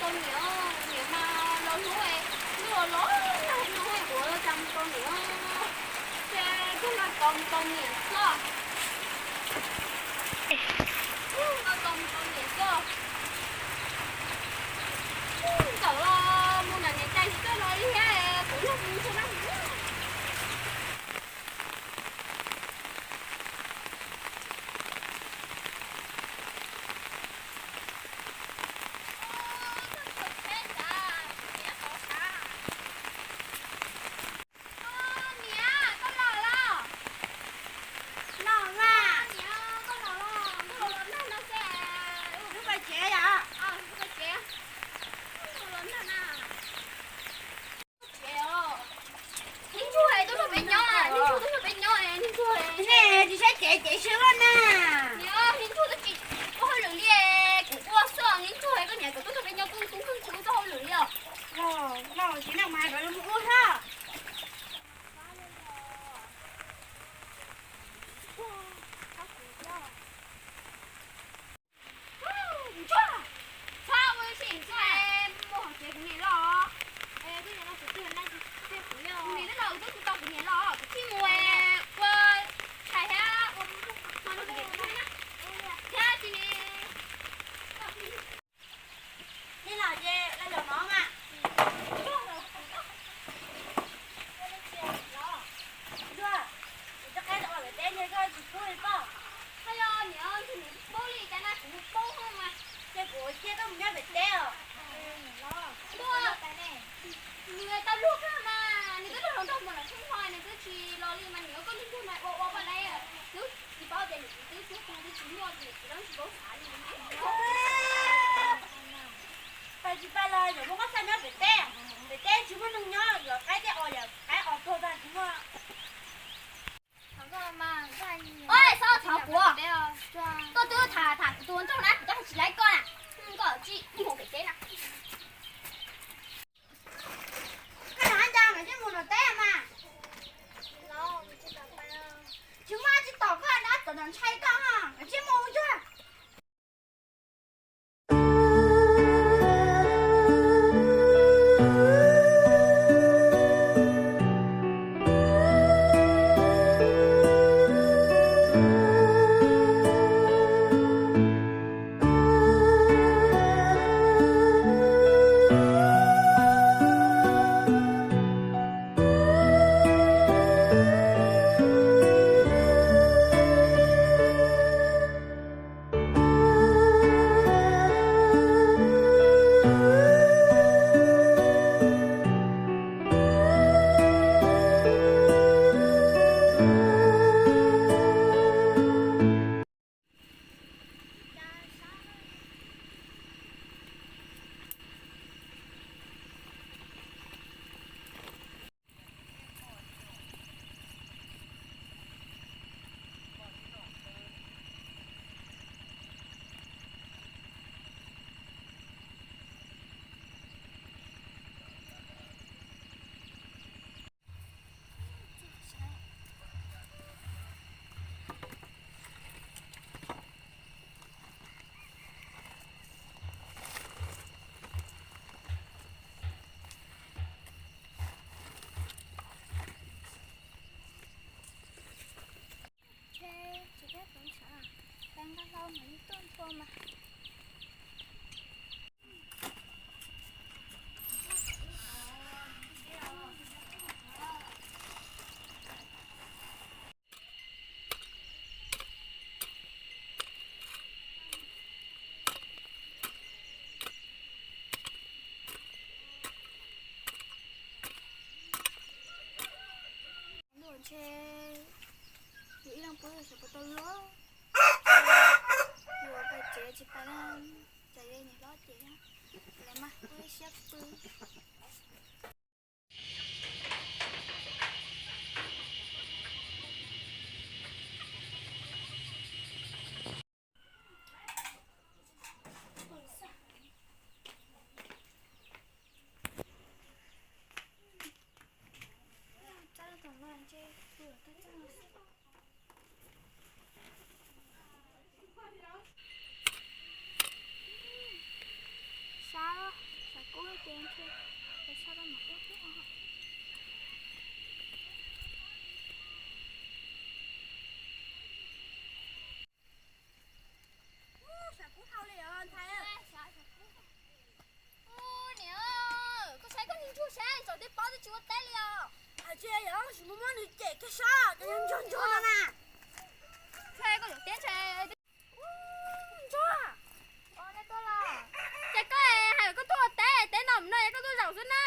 Tau niam, niam mas los hlub, ntuj los los nag no ua cas mus tau niam, ces koj los tau mus tau niam xwb. Los tau mus tau niam xwb. Ntxawm los mus nram niam tais tsis tau los li thiab, kuv los mus tau na. Niam, koj los los? Los mas. Niam, koj los los? Ntuj los nag no ces wb mus pais tsev yom. Wb mus pais tsev. Ntuj los nag na. Niag ntsuag tuaj nrog peb nyob, niag ntsuag tuaj nrog peb nyob, niag ntsuag. Nej tsis saib cev cev siab luaj na. Niam, niag ntsuag twb tsis ua hauj lwm li, kuv ua xwb, niag ntsuag koj niam kom tuaj nrog peb nyob kuj tub kawg tsis ua txoj hauj lwm li os. Los tsis noj mas rov los mus ua hlo. Ntsuag, txhob ua ib sim ntsuag, mus hauv tsev kuv niam los. Kuv niam twb los, kuv twb tsis tau kuv niam los, kuv thiaj mus ua tshais thiab ua mov rau kuv niam thiab tsis ne. Nej los ces los zaum no mas. Ntsuag, kuv rov qab los pem teb ntshe koj tsis pub li pob. Koj yog niam, ntshe nws pub li cas na, kuv mus pub mas. Ces kuv cia koj mus nyob pem teb os. Ntuj, nws tau luag kawg mas, nws twb luag hluas nraug mus lawm xwb ho nws twb tsis los li mas, niam, koj niag ntsuag mas ua ua poj dai, twb tsis paub tias niam txiv twb tuag tag twb tsis muaj, niam txiv los tsis paub xav li. Pais tsis pais los yuav muab koj xa nyob pem teb, pem teb tsis muaj neeg nyob, yuav qaib tej os, yuav qaib os tuag tag tsis muaj. Oj, txhob thov kuv, koj twb tham tham kuv tus nraug na, kuv twb hais tsis laib koj na, koj tsis mus pem teb na. Koj nyob ntawd mas tsis mus nram teb mas. Tsis muaj tsis tom koj na, tom ntshai koj, tsis mus ntsuag. Tsis peb tuv ntshav, tab nqaj hlau mas yeej tuaj ntua mas. Ntuj ntshe yus ib leeg pw xyov puas tau luag, yus pais tsev tsis pais na, tsam yus niam hlob ces lawv mas pw siab pw. Kub ces ntshe, es sab rau mas ub ub. Ub, sav kub hau li os ntxhais. Ub, niam, koj saib koj niag ntsuag saib txaus tej pob twb tsis ua teb li os. Hais tsis yog tsis muaj muab nws cem kiag saib, cov niag ntsuag ntsuag no na. Ntshe koj yuav teb ntshe. Ub, ntsuag. Ces koj hais koj tuaj ua teb, teb no mus no es koj tuaj zaum xwb na.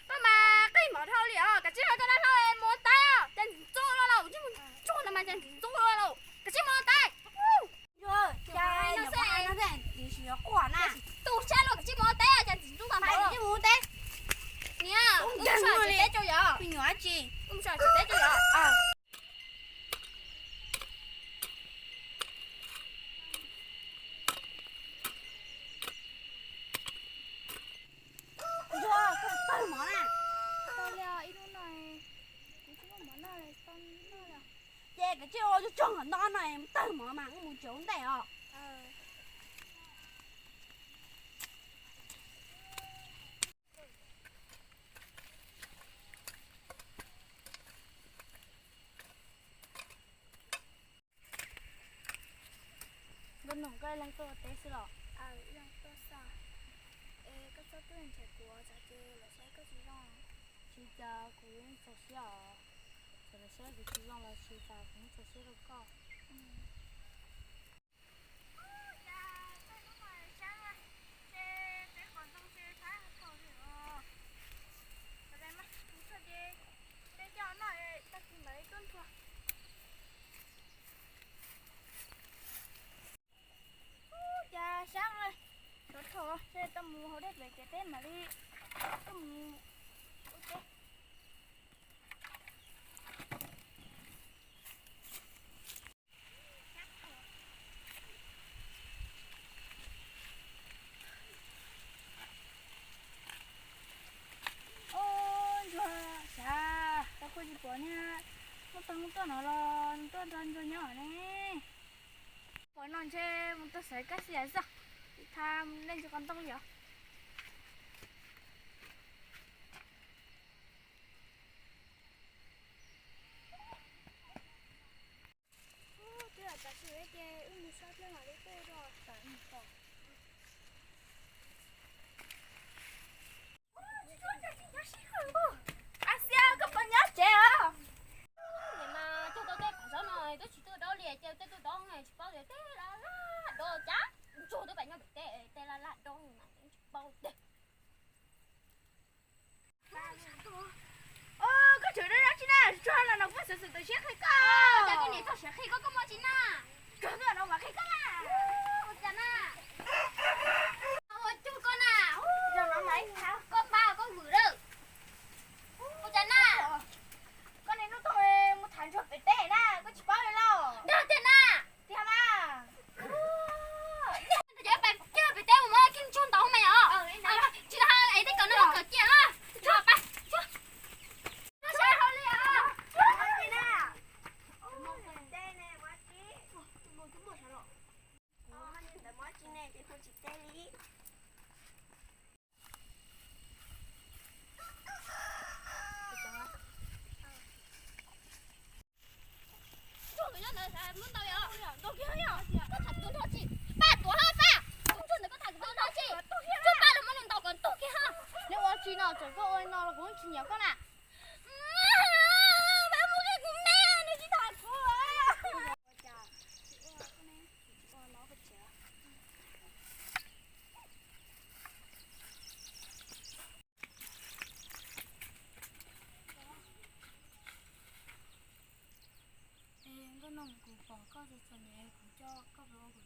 Koj mas qij mov dhau li os, kav tsij ho coj dab laug mus ua teb, cas ntxim ntxub los lauj, ntsuag no mas cas ntxim ntxub los lauj, kav tsij mus ua teb. Tus sab los kav tsij mus ua teb, cas ntxim ntxub tag npaum. Niam, wb mus so tsev teb tso yom. Wb mus so tsev teb tso yom. Ntsuag, koj tawg mov na. Tau li os, ib hnub no kuv tsis muaj mov noj li, tau noj li. Ces kav tsij ua tsuag tsuag kom nto no, tawg mov mas wb mus tsev ua ntej os. Nkauj Noog, koj leej tuaj ua teb xwb los? Leej tuaj xwb. Es koj txhob tuaj nrhiav kuv, tsam ces lawv saib koj tsis zoo. Tsis, cas kuv yeej txaus siab os. Txawm lawv saib kuv tsis zoo los tsis, cas kuv yeej txaus siab rau koj. Cas sab, sov rho, seb tau mus hauv dej pem kev teb mam li tuaj mus ua teb. Ub, ntsuag sav, tau kuj tsis pom niag muaj tog muaj tuaj no los tuaj nrog ntsuag nyob ne. Pom no ntshe mus tau xaiv kaj xi as xwb, tha nej ntsis qos ntoo li os. Twb yog tam sim ces wb mus so pliag mam li tuaj rau tam mus kom. Ab, Xia, koj puas nyob tsev os? Nim no cog tau tej phav zaub no twb tsis tuaj dob li, ces tej tuaj dob tsis paub tias tej laj laj dob cas, ntsuag twb pais nyob pem teb, tej laj laj dob mas tsis paub tiag. Koj tseem dob dob tsi na, tsuag no no kuv xav xav tawm siab qhia koj. Cas koj niam txog siav qhia koj, koj muaj tsi na? Koj tuaj no mas qhia koj na. Ua cas na? Ua cuag koj na. Koj pab koj vwm lawm. Ua cas na? Koj niam hnub tuaj mus tham ntsuag pem teb na, koj tsis paub li los? Dag tiag na. Tiag mas. Cov pais kiag pem teb mus muab kiag ntsuag ntau mas yom. Tsis tau es tej kawm no los kawm kiag na. Tsuag pais. Tsuag. Tsuag saib hauj li os. Ntawm mov tsis ne ces hu tsis teb li. Ntsuag ntawd nyob ntawd muab ntau yom. Koj tham kuv tus nrog tsis, Faj, tuav hab Faj. Ntsuag ntawd koj tham kuv tus nrog tsis. Ntsuag pab los muab nws ntaus kom ntug kiag ha. Neb ua tsi no, txawm koj ua li no los kuv tsis nyiam koj na. Pab muab kiag kuv me, nws tsis tham kuv. Es Nkauj Noog, kuv pom koj txom txom nyem, kuv coj koj pab ua kuv